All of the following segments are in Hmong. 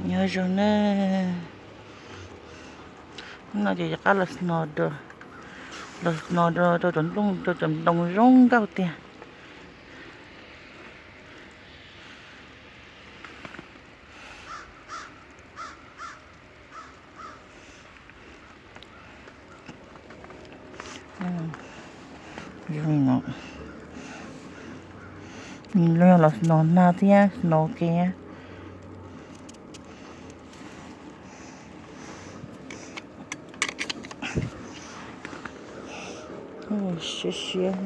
Nyob zoo na, no ces rov qab los snow, los snow rau cov nplooj, rau cov ntoo zoo nkauj tiag. Los snow nag thiab snow kev. Siab siab.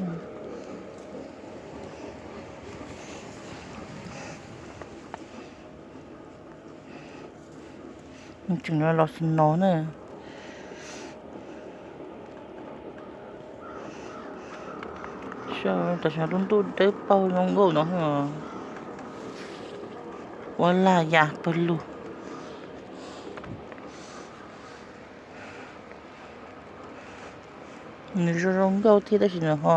Tseem los snow na. Tam sim no lub ntuj dawb paug zoo nkauj no. Ua laj yam pawg lug. Nws zoo zoo nkauj thiab tab sis nws ho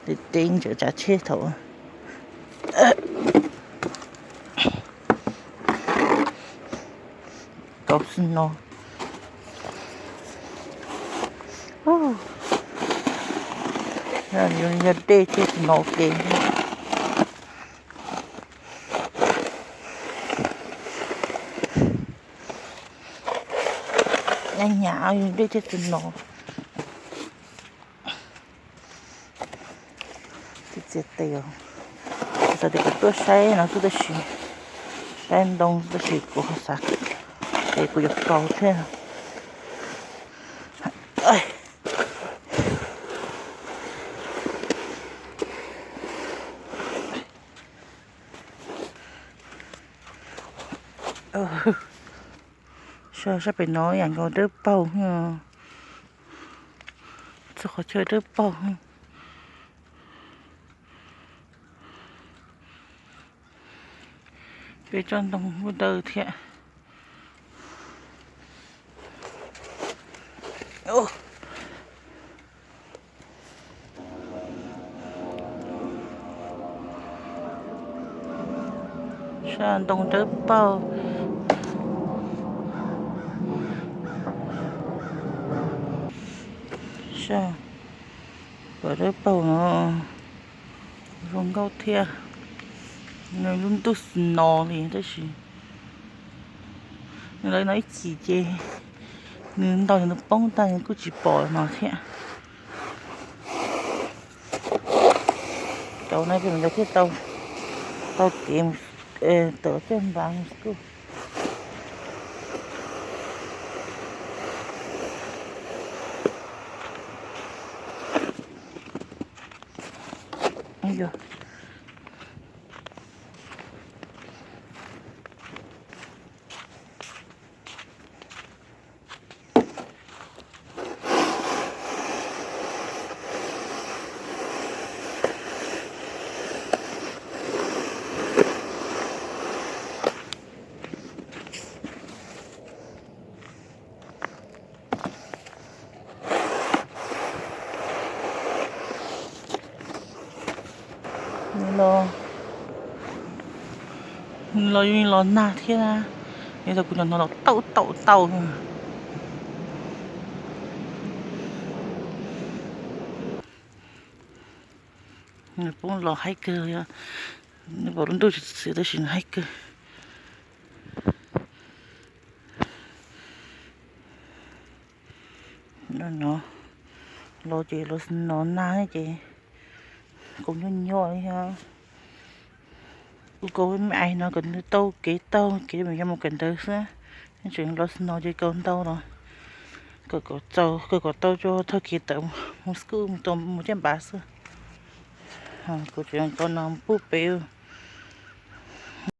tes tes ntsawm tsav tsheb thaum kauv snow. Yog dej thiab snow kev. Nyab nyab yog dej thiab snow. Txias txias tes, xav tias kuv tuaj saib no xwb tab sis, saib ntoo tab sis kuv ho xav tias kuv yuav kaus thiab. Sab pem no yam nkaus dawb paug, txhua qhov chaw dawb paug. Peb tsob ntoo hub dawb thiab. Sab ntoo dawb paug. Sab kom dawb paug no, zoo nkauj thiab. Nws lub ntuj snow li tab sis nws lawv no ib chim ces nws ntau nws poob tag nws kuj tsis pom no thiab. Cov no ces mus ntawd thiaj tau, tau kev tawm caj npab mus school. Los, los yeej los nag thiab na, yog tias kuv cov no los tau tau tau. Nws poob los haib kawg, nws pom lub ntuj tsis txwm tab sis nws haib kawg. No, los ces los snow nag ces kuv nyuaj nyuaj li thiab. Kuv kaus me ais no kom nws tau kev, tau kev me nyuam yau mus kawm ntawv xwb. Tseem los snow ces kaus ntau los kom, kom txaus, kom, kom tau tso thaug kev tawm mus school mus tau mus caj npab xwb. Kuv tseem kaus no pub pem